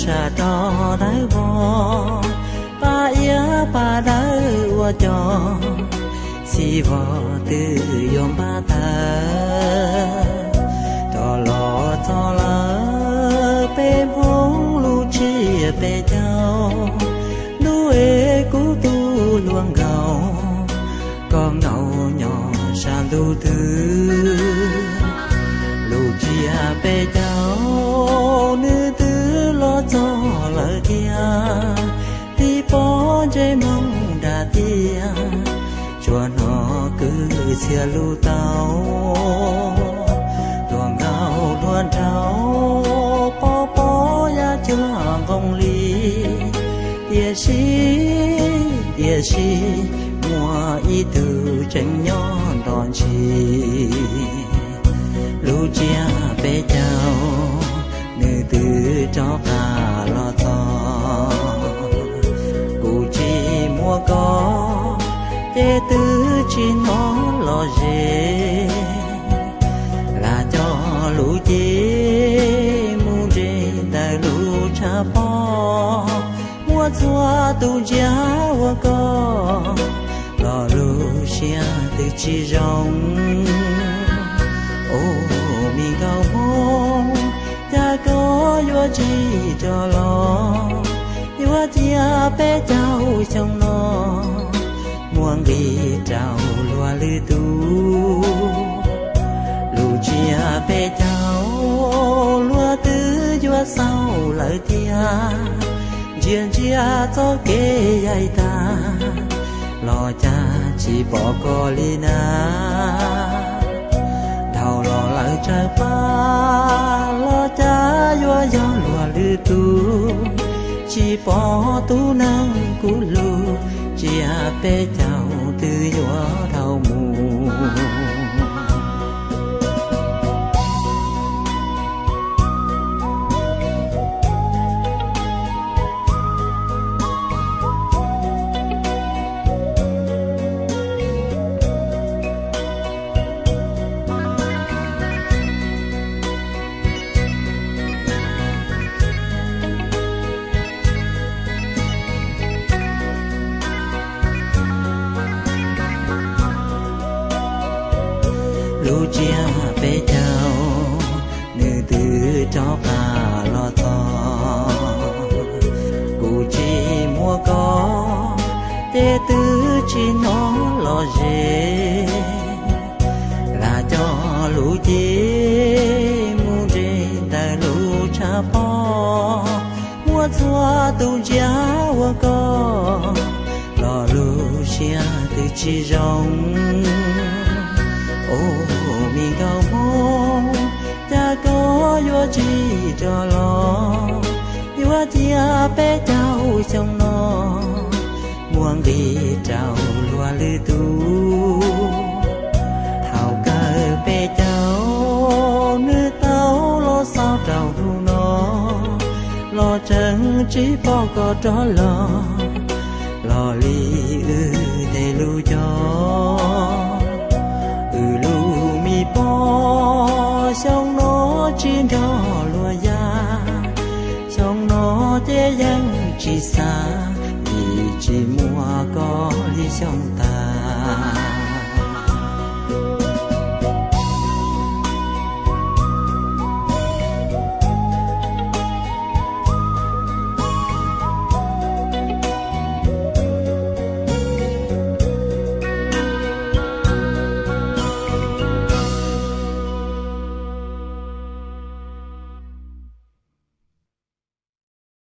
Sab rov dawb vog, pab iab pab dawb ua cov, txiv vog twb yuav npaj tawg. Rov los txog lawm peb Hmoob lub tsiab peb caug, ntuj es kuv tus hluas nkauj, koj nkaum nyob sab ntuj twg? Lub tsiab peb caug nws twb los txog lawm thiab, tib pob ntsej muag dab tiab, tsuas hnov kwv txhiaj lus tau. Hluas nkauj hluas nraug, pob pob yaj cuag nqoo li, tiam sis, tiam sis muaj ib tug tseem nyob nrog ntshis. Lub tsiab peb caug nws twb rov qab los txog, kuv tsis muaj koj ces twb tsis hnov los ze. Lam coj lub cev mus nres ntawm lub tshav pob, muaj txhua tus ntsia ua koj, los lub siab twb tsis zoo. Ub, me nkauj Hmoob, cas koj yuav tsis rov los? Yuav cia peb caug xyoo no muaj nqis rau luag lwm tus. Lub tsiab peb caug luag twb yuav xaus lawm thiab, ntsia ntsia txoj kev yaim tag, los cas tsis pom koj li na. Dhau los lawm tsawg pab, los cas yuav yog luag lwm tus, tsis pom tus neeg kuv hlub, tsiab peb caug twb yuav dhau mus. Lub tsiab peb caug nws twb rov qab los txog, kuv tsis muaj koj ces twb tsis hnov los ze. Lam coj lub cev mus nres ntawm lub tshav pob, muaj txhua tus ntsia ua koj, los lub siab twb tsis zoo. Ub, me nkauj Hmoob, cas koj yuav tsis rov los? Yuav cia peb caug xyoo no muaj nqis rau luag lwm tus. Thaum kawg peb caug nws tau los xaus rau hnub no, los tseem tsis pom koj rov los, los li wb tej lus cog. Wb lub me pog xyoo no tsis nrog luag ya, xyoo no ces yeej tsis xav, vim tsis muaj koj li xyoo tas.